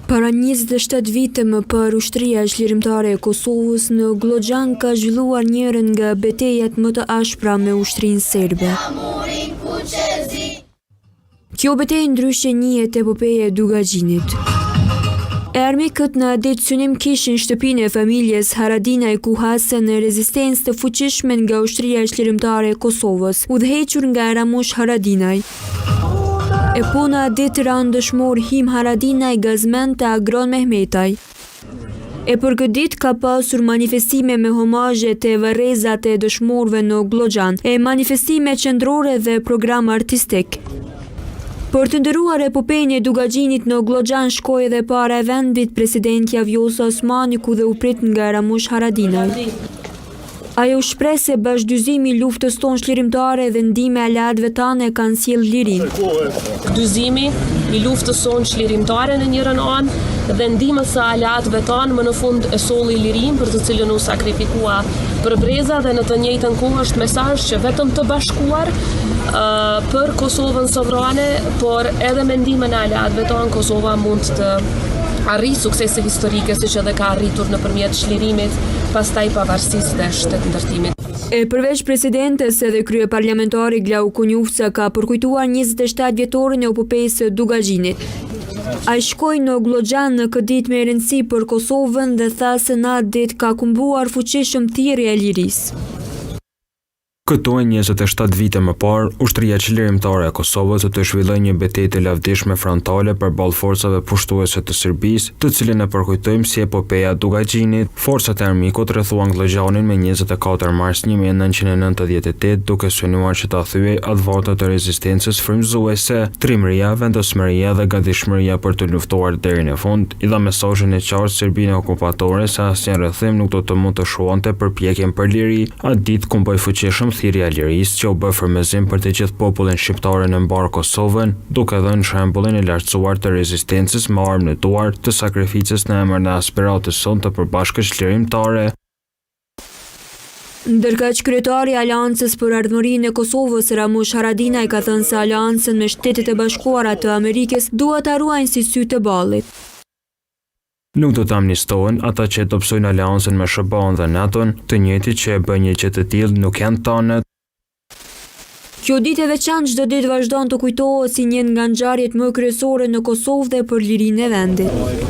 Para 27 vite më parë Ushtria Çlirimtare e Kosovës në Gllogjan ka zhvilluar njërën nga betejat më të ashpra me ushtrinë serbe. Kjo betejë ndryshe njihet epopeja e Dukagjinit. E armikët në atë ditë synim kishin shtëpinë e familjes Haradinaj ku hasën në rezistencë të fuqishme nga Ushtria Çlirimtare e Kosovës, udhëhequr nga Ramush Haradinaj. E po në atë ditë ranë dëshmorë Him Haradinaj, Gazmend e Agron Mehmetaj. E për këtë ditë ka pasur manifestime me homazhe te varrezat e dëshmorëve në Gllogjan, e manifestime qendrore dhe program artistik. Për të nderuar epopenë e Dukagjinit në Gllogjan shkoi edhe e para e vendit presidentja Vjosa Osmani ku dhe u prit nga Ramush Haradinaj. Ajo u shpreh se bashkëdyzimi i luftës tonë çlirimtare dhe ndihma e aleatëve tanë e kanë sjellë lirinë. Dyzimi i luftës sonë çlirimtare në njërën anë dhe ndihmës së aleatëve tanë më në fund e solli lirinë për të cilën u sakrifikua për breza dhe në të njëjtën kohë është mesazh që vetëm të bashkuar për Kosovën sovrane, por edhe me ndihmën e aleatëve tanë Kosova mund të arrijë suksese historike siç edhe ka arritur nëpërmjet çlirimit, pastaj pavarësisë dhe shtetndërtimit. E përveç presidentes edhe kryeparlamentari Glauk Konjufca ka përkujtuar 27 vjetorin e epopesë së Dukagjinit. Ai shkoi në Gllogjan në këtë ditë me rëndësi për Kosovën dhe tha se në atë ditë ka kumbuar fuqishëm thirrja e lirisë. Këtu e 27 vite më parë, Ushtria Çlirimtare e Kosovës do të zhvillojë një betejë të lavdishme frontale përballë forcave pushtuese të Serbisë, të cilën e përkujtojmë si Epopeja e Dukagjinit. Forcat e armikut rrethuan Gllogjanin me 24 mars 1998 duke synuar që ta thyejë atë vatër të rezistencës frymëzuese. Trimëria, vendosmëria dhe gatishmëria për të luftuar deri në fund, i dha mesazhin e qartë Serbinë okupatore se asnjë rrethim nuk do të mund të shuante përpjekjen për liri. Atë ditë kumboi fuqishëm thirrja e lirisë që u bë frymëzim për të gjithë popullin shqiptar në mbarë Kosovën, duke dhënë shembullin e lartësuar të rezistencës me armë në duar, të sakrificës në emër të aspiratës sonë të përbashkët çlirimtare. Ndërkaq kryetari i Aleancës për Ardhmërinë e Kosovës, Ramush Haradinaj ka thënë se aleancën me Shtetet e Bashkuara të Amerikës duhet ta ruajnë si sytë e ballit. Nuk do të amnistohen ata që e dobësojnë aleancën me SHBA-në dhe NATO-n, të njëjtit që e bëjnë një gjë të tillë nuk janë tanët. Kjo ditë e veçantë çdo ditë vazhdon të kujtohet si një nga ngjarjet më kryesore në Kosovë dhe për lirinë e vendit.